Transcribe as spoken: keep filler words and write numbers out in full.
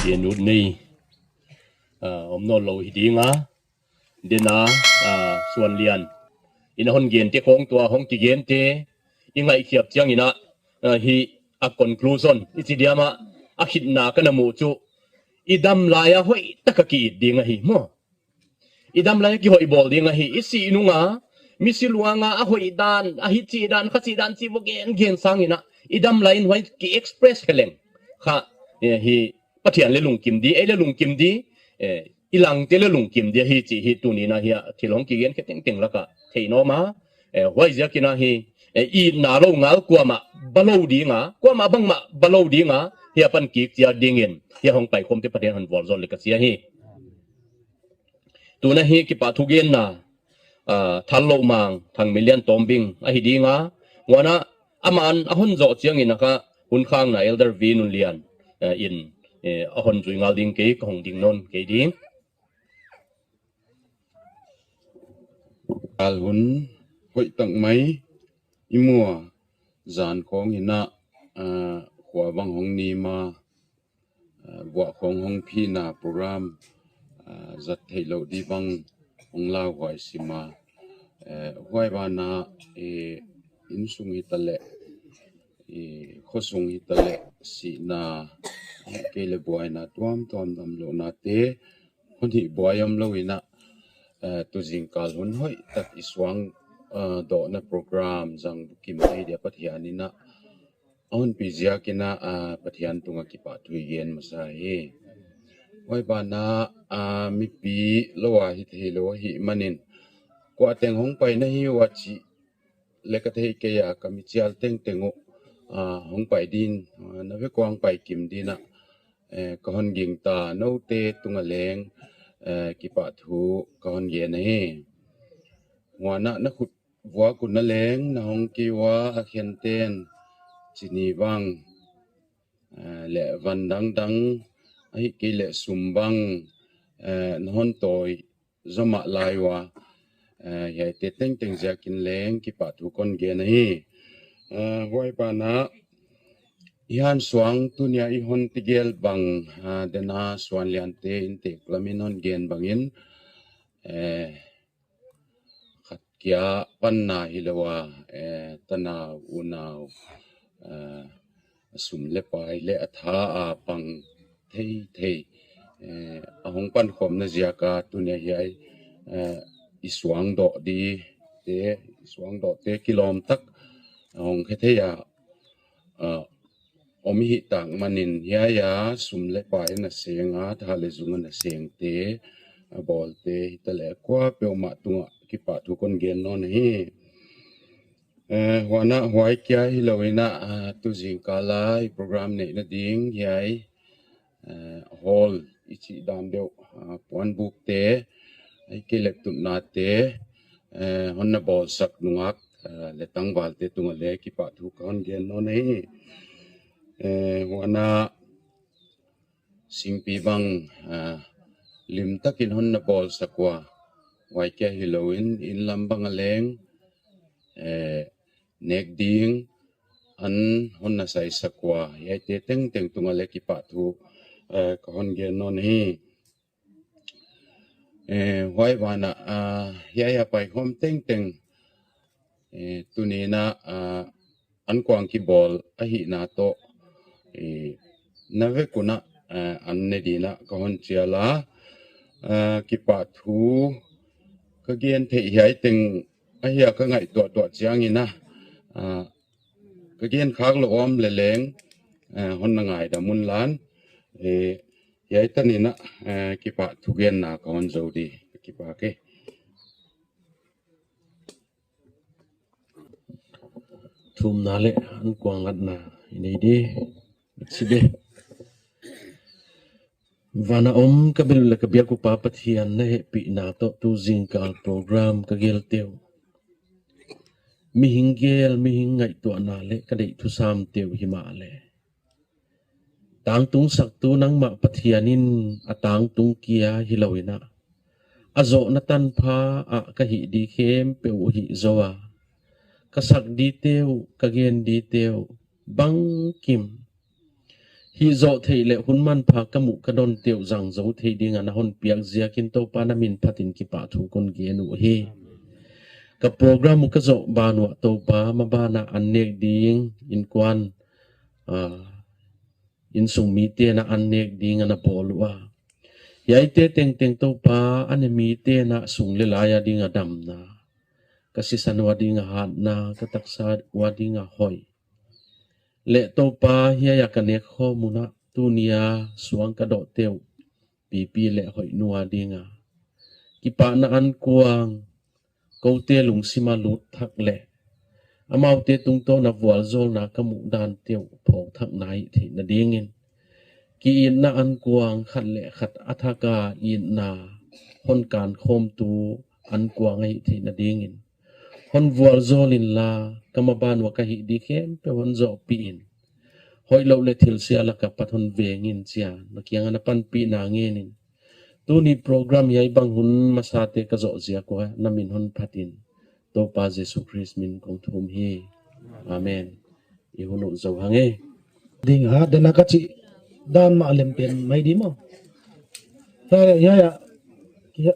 Gen ut nei, a, om nawn lo hi dinga, dena, a, Suan Lian in a hong gente khawng tua hong kigente i ngaihkhiat ciangin ah, a, hi a conclusion i ci diam ah, a khitna ka na muh cu i dam lai-a hoih taka ki-it ding ahi maw? I dam lai-a kihoih bawl ding ahi. I sih nunga misi luanga a hoih dan, a hi cih dan, kha cih dan cih vua gen gen sangin ah i dam lai-in huai ki-express kheleng kha, eh, hi Pathian le lungkim di, ei le lungkim di, eh, i langte le lungkim di ahi cih hi. Tuni-in ah hi a thil hong kigen khe tengteng lakah thei nawm a, eh, huai ziakin ah hi, eh, itna lo ngal kuamah ba lo dinga, kuamah bangmah ba lo dinga hi a pan kik ciat dingin hi a hong paikhawmte Pathian hon vualzawl le ka cia hi. Tuna hi kipahthu genna, ah, Thal Loh Mang, Thang Min Lian Tawm Bing ahi dinga, huan ah aman a hon zawh ciangin a kha hun khakna Elder V Nun Lian, eh, in, eh, a hon zui ngal ding kei, ka hong ding nawn kei ding. Kal hun hoih tak mai i mua zan khawng in ah, ah, khua bang hong nim a, ah, vuah khawng hong phihna program, ah, zat theih loh dih bang hong lauhuai sim a, eh, huai banah, eh, innsung hi taleh, eh, khuasung hi taleh, sihna, eh, kei le buaina tuamtuam, damlohnate hon hih buai om lo in ah, eh, tuzingkal hun hoih tak i suang, eh, dawhna program zang bukim thei dia Pathian in ah a honpi ziakin ah, ah, Pathian tungah kipahthu i gen masa hi. Huai banah, ah, mipi lo a hi thei lo ahih manin kua teng hong pai na hi uh a cih le ka thei kei a, ka micial tengteng uh, ah, hong pai din, ah, na vekua hong pai kim din ah, eh, ka hon gingta, note tungah leng, eh, kipahthu ka hon gen ahi. Huan ah na khut vuak uh na leng na hong kih uh a, a khenten cini bang, eh, le van dangdang, ahih kei leh sum bang, eh, na hon tawi zomah lai uh a, eh, hiaite tengteng ziakin leng kipahthu kon gen ahi. Eh, huai banah i han suang tuni-a i hon tigel bang, ah, dena Suan Liante inntek lamin hon gen bangin, eh, khat kia panna hi lo a, eh, tanau unau, eh, a sum le pai le a tha a pang theithei, eh, a hong pankhawmna ziaka tuni-a hiai, eh, i suangdawh dite, i suangdawhte kilawm tak a hong khe thei a, ah, om i hih tak manin hiai a sum le pai a na seng a, tha le zung a na sengte, a bawlte hi taleh kua peuhmah tungah kipahthu kon gen nawn ahi. Eh, huan ah huai kia hi lo in ah, ah, tuzingkal a i program neih nading hiai, eh, hall i cih dan deuh, ah, puanbukte, ahih kei leh tupnate, eh, hon na bawlsak nungak, eh, le tangvalte tungah le kipahthu ka hon gen nawn ahi. Eh, huan ah singpi bang, ah, limtakin hon na bawlsak uh a, huai kia hi loin inn lam bang a leng, eh, nek ding an hon na saisak uh a, hiaite tengteng tungah le kipahthu, eh, ka hon gen nawn hi. Eh, huai banah, ah, hiai a paikhawm tengteng, eh, tuni-in ah, ah, an kuang kibawl ahihna tawh, eh, na vek un ah, eh, an ne dingin ah ka hon cial a, ah, kipahthu ka gen theih hiai teng ahi a ka ngaihtuahtuah ciangin ah, ah, ka gen khak loh om leleng, eh, hon na ngaidam un lan, eh, hiai tanin ah, eh, kipahthu genna ka hon zo ding, ka kipak hi. Thumna le an kuang ngatna i nei ding. Si ding. Van a om ka biak le ka biak uh Pa Pathian, na hehpihna tawh tuzingkal program ka gelte uh, mihing gel, mihing ngaihtuahna le ka deih thusamte uh hi mah le, tangtung saktu nangmah Pathian in a tangtung kia hi lo in ah, a zawhna tanpha ah ka hih ding khempeuh uh hih zo a, ka sak dingte uh, ka gen dingte uh bangkim hih zawh theih le hun manpha ka muh ka don teuh zang zo thei dingah na hon piak ziakin Topa na min phatin kipahthu kon gen uh hi. Ka program uh ka zawh ban uh ah Topa mabanah an nek ding innkuan, ah, innsung mite na an nek dingah na bawl uh a, hiaite tengteng Topa a ne mite na sung le lai a dingah damna, ka sisan uh a dingah hatna, ka taksa uh a dingah hoih le Topa hiai a ka nek khawm un ah tunia suang ka dawh teuh pipi le hoih nua dingah kipahna ankuang, kote lungsima lut thak le amaute tungtawna vualzawlna ka muh dan teuh phawk thakna hih theih nadingin, ki-itna ankuang khat le khat a thaka itna hon kankhawmtu ankuang ahih theih nadingin hon vualzawl inla, ka maban uh a ka hih ding khempeuh hon zawhpih in. Hoih loh le thilsia laka pat hon veng in cia na kiangah na panpihna ngen in. Tuni program hiai bang hun masate ka zawh ziak uh a na min hon phatin Topa Jesu Khrist min kong thum hi. Amen. I hun uh zo hang e. Ding a dena ka cih dan mah lem pen mai di maw? Ya, ya, ya, ya.